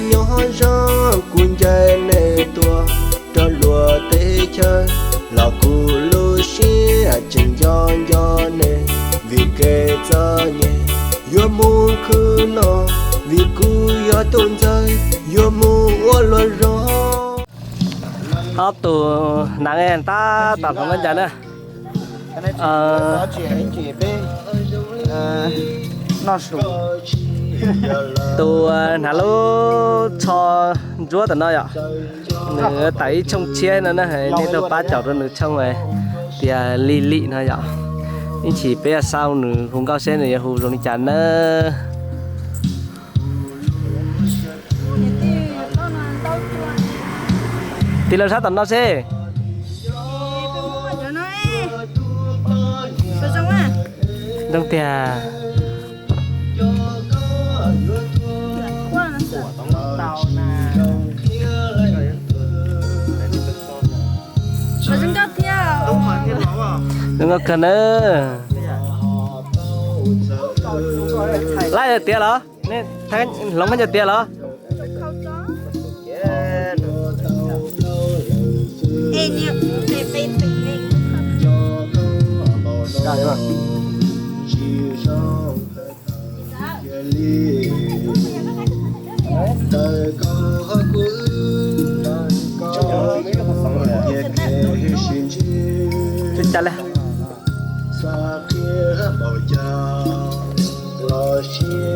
Nyob zoo kuv ncaim nej tuaj rau luag teb chaws, los kuv lub siab tseem nco nco nej, vim kev txom nyem yuav mus khwb noj, vim kuv yog tus ntxawg yuav mus ua luag zog. Ob tug hnav tab tom hloov khaub ncaws na. Tus hnav lub tsho ntsuab tom no yom, nws tawm ib tshooj tshiab no na, nej tuaj pab caum rau nws tshooj tias Lig Lim no yom. Ib chim peb xav nws hu nkauj seb nws yuav hu zoo li cas na. Tig los sab tom no seb. Zoo tiag. Zoo nkauj kawg na. Laib tiav los? Hloov khaub ncaws tiav los? Ua cas li?